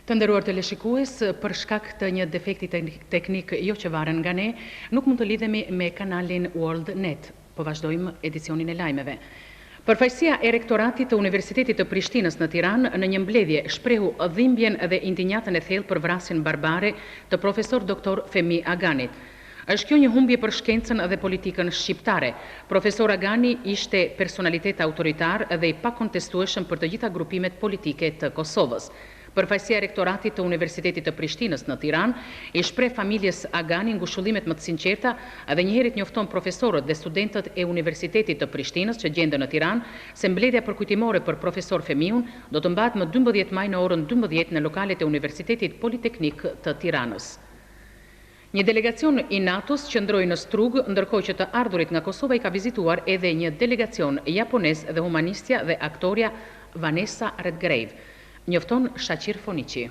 Të nderuar teleshikues, për shkak të një defekti teknik jo që varen nga ne, nuk mund të lidhemi me kanalin World Net. Po vazhdojmë edicionin e lajmeve. Përfaqësia e Rektoratit të Universitetit të Prishtinës në Tiranë në një mbledhje shprehu dhimbjen dhe indinjatën e thellë për vrasjen barbare të Profesor Doktor Fehmi Aganit. Është kjo një humbje për shkencën dhe politikën shqiptare. Profesor Agani ishte personalitet autoritar dhe i pakontestueshëm për të gjitha grupimet politike të Kosovës. Përfaqësia e Rektoratit të Universitetit të Prishtinës në Tiranë i shpreh familjes Agani ngushëllimet më të sinqerta dhe njëherit njofton profesorët dhe studentët e Universitetit të Prishtinës që gjenden në Tiranë se mbledhja përkujtimore për profesor Femiun do të mbahet më 12 maj në orën 12 në lokalet e Universitetit Politeknik të Tiranës. Një delegacion i NATO-s qëndroi në Strugë, ndërkohë që të ardhurit nga Kosova i ka vizituar edhe një delegacion japonez dhe humanistja dhe aktorja Vanessa Redgrave, njofton Shaqir Foniqi.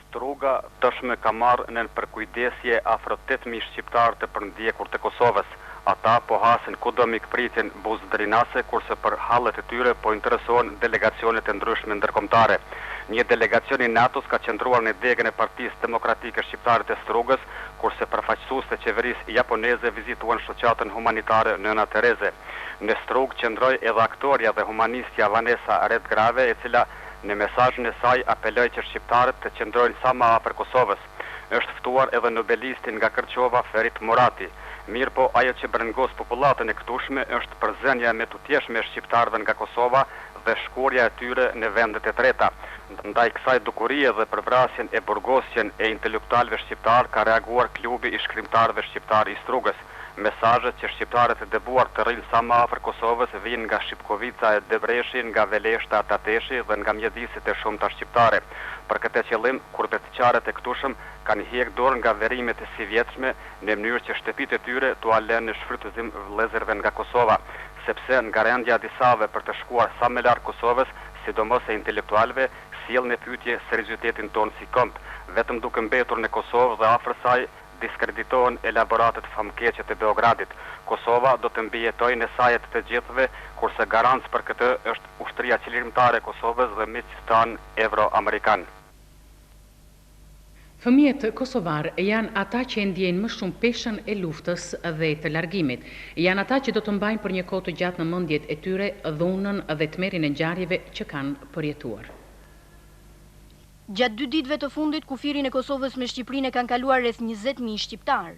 Struga tashmë ka marrë nën përkujdesje afro 8000 shqiptarë të përndjekur të Kosovës. Ata po hasin kudo mikpritjen buzëdrinase, kurse për hallet e tyre po interesohen delegacionet e ndryshme ndërkombëtare. Një delegacion i NATO-s ka qëndruar në degën e Partisë Demokratike Shqiptare të Strugës, kurse përfaqësues të qeverisë japoneze vizituan shoqatën humanitare Nëna Tereze. Në Strugë qëndroi edhe aktorja dhe humanistja Vanessa Redgrave, e cila në mesazhin e saj apeloi që shqiptarët të qëndrojnë sa më afër Kosovës. Është ftuar edhe nobelisti nga Kërçova, Ferit Murati. Mirëpo, ajo që brengos popullatën e këtushme është përzënia e mëtutjeshme e shqiptarëve nga Kosova dhe shkuarja e tyre në vendet e treta. Ndaj kësaj dukurie dhe për vrasjen e burgosjen e intelektualëve shqiptarë ka reaguar Klubi i Shkrimtarëve Shqiptarë i Strugës. Mesazhet që shqiptarët e dëbuar të rrinë sa më afër Kosovës vijnë nga Shipkovica e Debreshi, nga Veleshta e Tateshi dhe nga mjediset e shumta shqiptare. Për këtë qëllim, kurbetçarët e këtushëm kanë hjek dorë nga verimet e sivjetshme në mënyrë që shtëpitë e tyre t'ua lënë në shfrytëzim vëllezërve nga Kosova, sepse ngarendja e disave për të shkuar sa më larg Kosovës, sidomos e intelektualëve, sjell në pyetje seriozitetin tonë si komb. Vetëm duke mbetur në Kosovë dhe afër saj, diskreditohen elaboratet famëkeqe të Beogradit. Kosova do të mbijetojë në saje të të gjithëve, kurse garancë për këtë është Ushtria Çlirimtare e Kosovës dhe miqtë tanë evro-amerikanë. Fëmijët kosovarë janë ata që e ndjejnë më shumë peshën e luftës dhe të largimit. Janë ata që do të mbajnë për një kohë të gjatë në mendjet e tyre dhunën dhe tmerrin e ngjarjeve që kanë përjetuar. Gjatë dy ditëve të fundit, kufirin e Kosovës me Shqipërinë e kanë kaluar rreth 20.000 shqiptarë.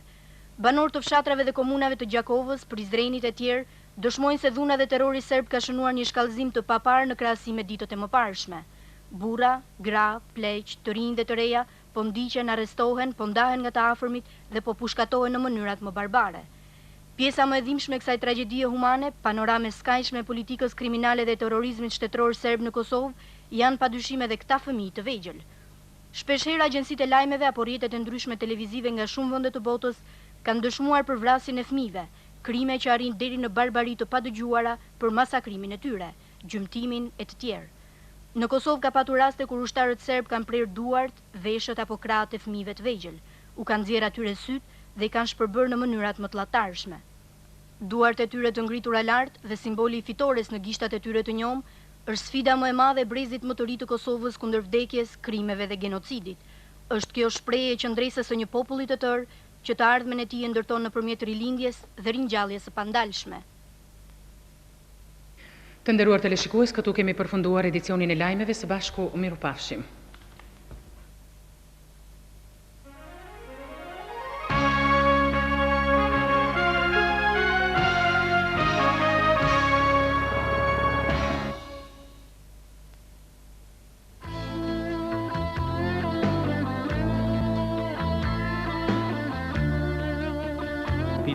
Banorë të fshatrave dhe komunave të Gjakovës, Prizrenit e tjerë, dëshmojnë se dhuna dhe terrori serb ka shënuar një shkallëzim të paparë në krahasim me ditët e mëparshme. Burra, gra, pleq, të rinj dhe të reja po ndiqen, arrestohen, po ndahen nga të afërmit dhe po pushkatohen në mënyrat më barbare. Pjesa më e dhimbshme e kësaj tragjedie humane, panoramë e skajshme e politikës kriminale dhe terrorizmit shtetëror serb në Kosovë, janë padyshim edhe këta fëmijë të vegjël. Shpeshherë agjencitë e lajmeve apo rrjetet e ndryshme televizive nga shumë vende të botës kanë dëshmuar për vrasjen e fëmijëve, krime që arrijnë deri në barbari të padëgjuara për masakrimin e tyre, gjymtimin e të tjerë. Në Kosovë ka patur raste kur ushtarët serbë kanë prerë duart, veshët apo krahët e fëmijëve të vegjël, u kanë nxjerrë atyre sytë dhe i kanë shpërbërë në mënyrat më të llahtarshme. Duart e tyre të ngritura lart dhe simboli i fitores në gishtat e tyre të njomë është sfida më e madhe e brezit më të ri të Kosovës kundër vdekjes, krimeve dhe genocidit. Është kjo shprehje e qëndresës së një populli të tërë që të ardhmen e tij e ndërton nëpërmjet rilindjes dhe ringjalljes së pandalshme. Të nderuar teleshikues, këtu kemi përfunduar edicionin e lajmeve, së bashku mirupafshim.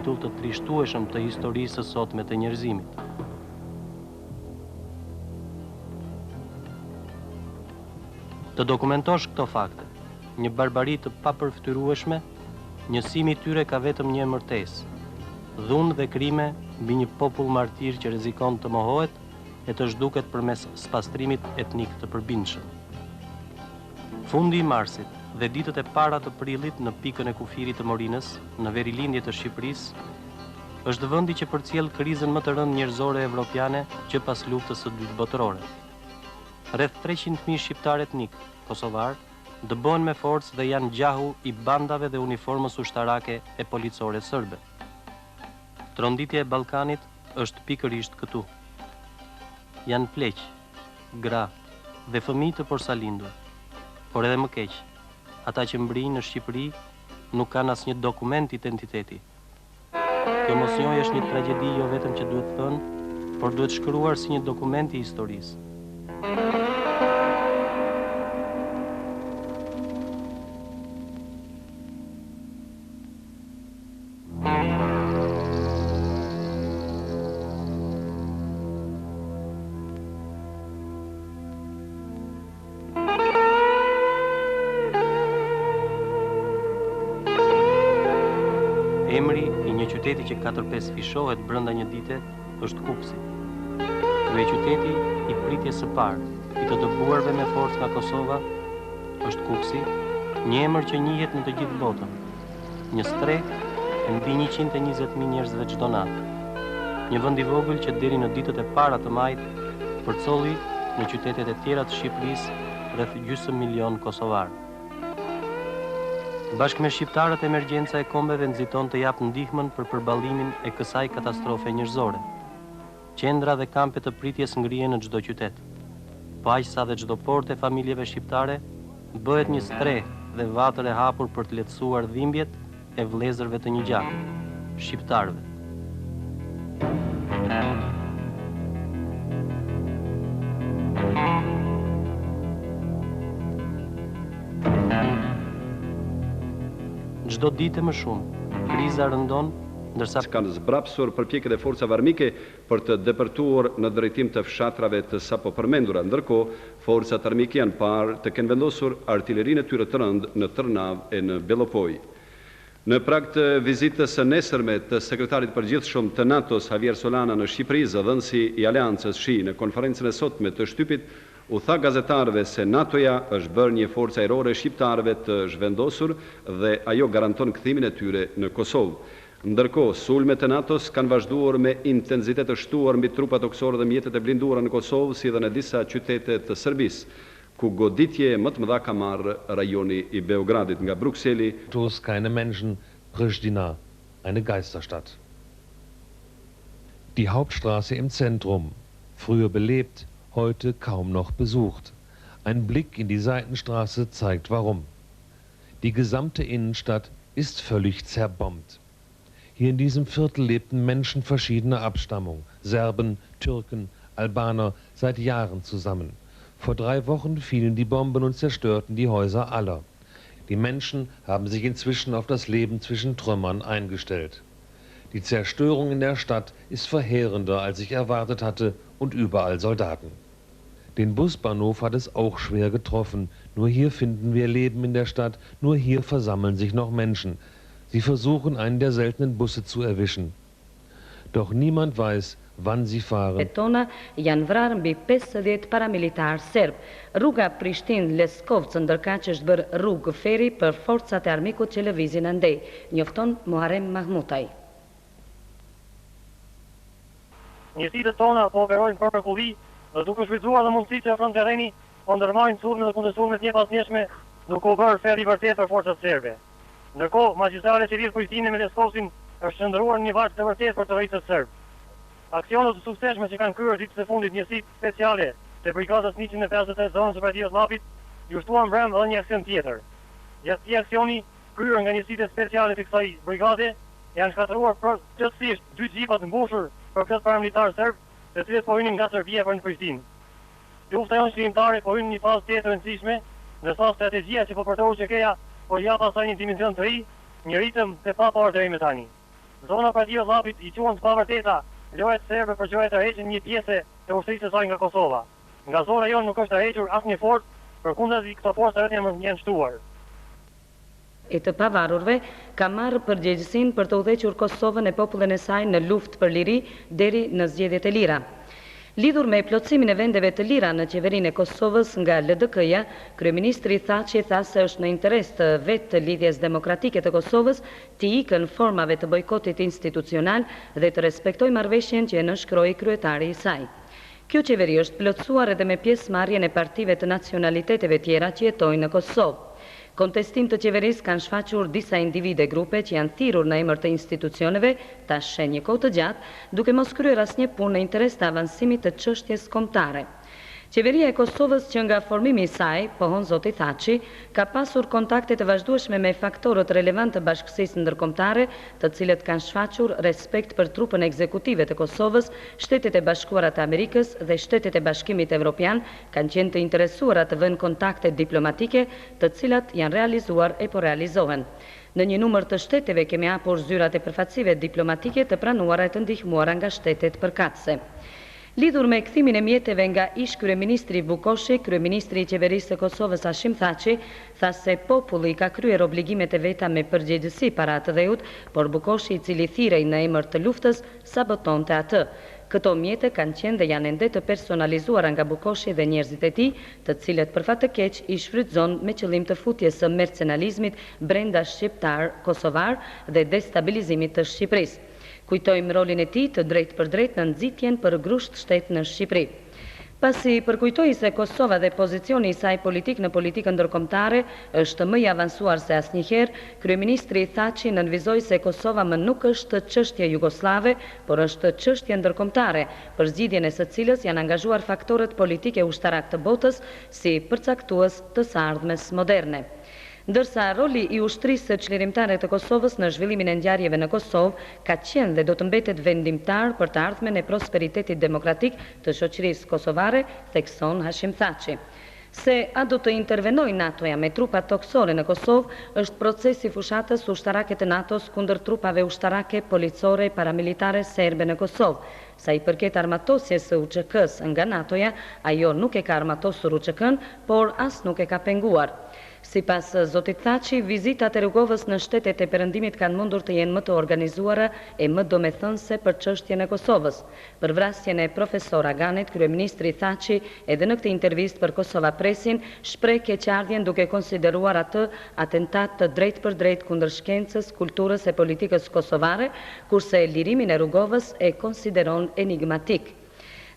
Kapitull të trishtueshëm të historisë së sotme të njerëzimit. Të dokumentosh këto fakte, një barbari të papërfytyrueshme, njësimi i tyre ka vetëm një emërtesë, dhunë dhe krime mbi një popull martir që rrezikon të mohohet e të zhduket përmes spastrimit etnik të përbindshëm. Fundi i marsit dhe ditët e para të prillit në pikën e kufirit të Morinës, në verilindje të Shqipërisë, është vendi që përcjell krizën më të rëndë njerëzore evropiane që pas Luftës së Dytë Botërore. Rreth 300.000 shqiptarë etnikë, kosovarë, dëbohen me forcë dhe janë gjahu i bandave dhe uniformës ushtarake e policore sërbe. Tronditja e Ballkanit është pikërisht këtu. Janë pleq, gra dhe fëmijë të porsalindur. Por edhe më keq, ata që mbërrijnë në Shqipëri nuk kanë asnjë dokument identiteti. Kjo mosnjohje është një tragjedi jo vetëm që duhet thënë, por duhet shkruar si një dokument i historisë. Emri i një qyteti që katër-pesëfishohet brenda një dite është Kukësi. Kryeqyteti i pritjes së parë, i të dëbuarve me forcë nga Kosova, është Kukësi, një emër që njihet në të gjithë botën. Një strehë e mbi 120.000 njerëzve çdo natë. Një vend i vogël që deri në ditët e para të majit përcolli në qytetet e tjera të Shqipërisë rreth gjysmë milion kosovarë. Bashkë me shqiptarët emergjenca e kombeve nxiton të japë ndihmën për përballimin e kësaj katastrofe njerëzore. Qendra dhe kampe të pritjes ngrihen në çdo qytet. Po aq sa dhe çdo portë e familjeve shqiptare bëhet një strehë dhe vatër e hapur për të lehtësuar dhimbjet e vëllezërve të një gjaku, shqiptarëve. Çdo ditë e më shumë, kriza rëndon ndërsa. Kanë zbrapsur përpjekjet e forcave armike për të depërtuar në drejtim të fshatrave të sapopërmendura. Ndërkohë, forcat armike janë parë të kenë vendosur artilerinë e tyre të rëndë në Tërnavë e në Bellopojë. Në prag të vizitës së nesërme të Sekretarit të Përgjithshëm të NATO-s, Javier Solana në Shqipëri, zëdhënësi i Aleancës SHI në konferencën e sotme të shtypit u tha gazetarëve se NATO-ja është bërë një forcë ajrore e shqiptarëve të zhvendosur dhe ajo garanton kthimin e tyre në Kosovë. Ndërkohë, sulmet e NATO-s kanë vazhduar me intensitet të shtuar mbi trupat tokësore dhe mjetet e blinduara në Kosovë si dhe në disa qytete të Serbisë, ku goditje më të mëdha ka marrë rajoni i Beogradit nga Brukseli, Autos, keine Menschen, Pristina, eine Geisterstadt. Die Hauptstraße im Zentrum, früher belebt, heute kaum noch besucht. Ein Blick in die Seitenstraße zeigt warum. Die gesamte Innenstadt ist völlig zerbombt. Hier in diesem Viertel lebten Menschen verschiedener Abstammung, Serben, Türken, Albaner, seit Jahren zusammen. Vor drei Wochen fielen die Bomben und zerstörten die Häuser aller. Die Menschen haben sich inzwischen auf das Leben zwischen Trümmern eingestellt. Die Zerstörung in der Stadt ist verheerender, als ich erwartet hatte, und überall Soldaten. Den Busbahnhof hat es auch schwer getroffen. Nur hier finden wir Leben in der Stadt, nur hier versammeln sich noch Menschen. Sie versuchen, einen der seltenen Busse zu erwischen. Doch niemand weiß, wann sie fahren. Tona janë vrarë mbi 50 paramilitarë serbë. Rruga Prishtinë-Leskovc ndërkaq është bërë rrugë ferri për forcat e armikut që lëvizin andej, njofton Muharrem Mahmutaj. Njësitet tona po operojnë për mrekulli dhe duke shfrytëzuar dhe mundësitë që ofron terreni, po ndërmarrin sulme dhe kundërsulme të njëpasnjëshme, duke u bërë ferr i vërtetë për forcat serbe. Ndërkohë, magjistrale që lidh Prishtinën me Leskovcin është shndërruar në një varkë të vërtetë për terroristët serbë. Aksionet e suksesshme që kanë kryer ditët e fundit njësitë speciale të Brigadës 153 Zonës Operative të Llapit, iu shtuan mbrëmë edhe një aksion tjetër. Gjatë këtij aksioni, kryer nga njësitë speciale të kësaj brigade, janë shkatërruar plotësisht dy xhipa të mbushur përplot paramilitarë serbë, të cilët po hynin nga Serbia për në Prishtinë. Lufta jonë çlirimtare po hyn në një fazë tejet të rëndësishme, ndërsa strategjia që po përdor UÇK-ja po i jap asaj një dimension të ri, një ritëm të paparë deri më tani. Zona Operative e Llapit i quan të pavërteta lojërat serbe për gjoja tërheqjen e një pjese të ushtrisë së saj nga Kosova. Nga zona jonë nuk është tërhequr asnjë forcë, përkundrazi këto forca vetëm janë shtuar. E të pavarurve, ka marrë përgjegjësinë për të udhëhequr Kosovën e popullin e saj në luftë për liri deri në zgjedhjet e lira. Lidhur me plotësimin e vendeve të lira në Qeverinë e Kosovës nga LDK-ja, kryeministri Thaçi tha se është në interes të vetë Lidhjes Demokratike të Kosovës t'i ikën formave të bojkotit institucional dhe të respektojë marrëveshjen që e nënshkroi kryetari i saj. Kjo qeveri është plotësuar edhe me pjesëmarrjen e partive të nacionaliteteve tjera që jetojnë në Kosovë. Kontestim të qeverisë kanë shfaqur disa individë e grupe që janë thirrur në emër të institucioneve tash e një kohë të gjatë, duke mos kryer asnjë punë në interes të avansimit të çështjes kombëtare. Qeveria e Kosovës që nga formimi i saj, pohon zoti Thaçi, ka pasur kontakte të vazhdueshme me faktorët relevantë të bashkësisë ndërkombëtare, të cilët kanë shfaqur respekt për trupën ekzekutive të Kosovës, Shtetet e Bashkuara të Amerikës dhe shtetet e Bashkimit Evropian kanë qenë të interesuara të vënë kontakte diplomatike, të cilat janë realizuar e po realizohen. Në një numër të shteteve kemi hapur zyrat e përfaqësive diplomatike të pranuara e të ndihmuara nga shtetet përkatëse. Lidhur me kthimin e mjeteve nga ish-kryeministri Bukoshi, kryeministri i Qeverisë së Kosovës Hashim Thaçi tha se populli i ka kryer obligimet e veta me përgjegjësi para atdheut, por Bukoshi i cili thirrej në emër të luftës, sabotonte atë. Këto mjete kanë qenë dhe janë ende të personalizuara nga Bukoshi dhe njerëzit e tij, të cilët për fat të keq i shfrytëzon me qëllim të futjes së mercenalizmit brenda shqiptar kosovar dhe destabilizimit të Shqipërisë. Kujtojmë rolin e tij të drejtpërdrejtë në nxitjen për grusht shtet në Shqipëri. Pasi përkujtoi se Kosova dhe pozicioni i saj politik në politikën ndërkombëtare është më i avansuar se asnjëherë, kryeministri Thaçi nënvizoi se Kosova më nuk është çështje jugosllave, por është çështje ndërkombëtare, për zgjidhjen e së cilës janë angazhuar faktorët politikë e ushtarakë të botës si përcaktues të së ardhmes moderne. Ndërsa roli i Ushtrisë Çlirimtare të Kosovës në zhvillimin e ngjarjeve në Kosovë ka qenë dhe do të mbetet vendimtar për të ardhmen e prosperitetit demokratik të shoqërisë kosovare, thekson Hashim Thaçi. Se a do të intervenojë NATO-ja me trupa tokësore në Kosovë është proces i fushatës ushtarake të NATO-s kundër trupave ushtarake, policore e paramilitare serbe në Kosovë. Sa i përket armatosjes së UÇK-së nga NATO-ja, ajo nuk e ka armatosur UÇK-në, por as nuk e ka penguar. Sipas zotit Thaçi, vizitat e Rugovës në shtetet e Perëndimit kanë mundur të jenë më të organizuara e më domethënëse për çështjen e Kosovës. Për vrasjen e profesor Aganit, kryeministri Thaçi edhe në këtë intervistë për Kosova Pressin shpreh keqardhjen duke konsideruar atë atentat të drejtpërdrejtë kundër shkencës, kulturës e politikës kosovare, kurse lirimin e Rugovës e konsideron enigmatik.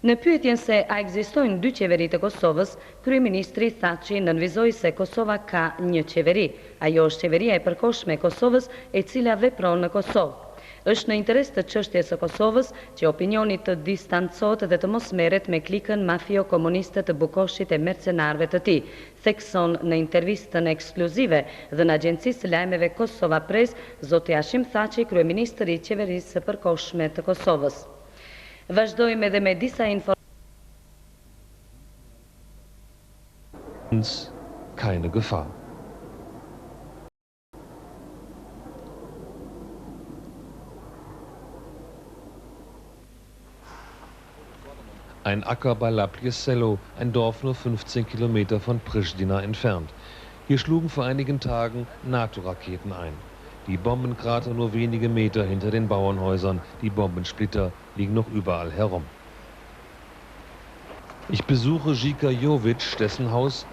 Në pyetjen se a ekzistojnë dy qeveri të Kosovës, kryeministri Thaçi nënvizoi se Kosova ka një qeveri. Ajo është qeveria e përkohshme e Kosovës e cila vepron në Kosovë. Është në interes të çështjes së Kosovës që opinioni të distancohet dhe të mos merret me klikën mafio-komuniste të Bukoshit e mercenarëve të tij, thekson në intervistën ekskluzive dhënë agjencisë së lajmeve Kosova Press, zoti Hashim Thaçi, kryeministër i Qeverisë së Përkohshme të Kosovës. Vazhdojmë edhe me disa inform. Uns keine Gefahr. Ein Acker bei Laplje-Selo, ein Dorf nur 15 Kilometer von Pristina entfernt. Hier schlugen vor einigen Tagen NATO-Raketen ein. Die Bombenkrater nur wenige Meter hinter den Bauernhäusern, die Bombensplitter liegen noch überall herum. Ich besuche Žika Jovic, dessen Haus.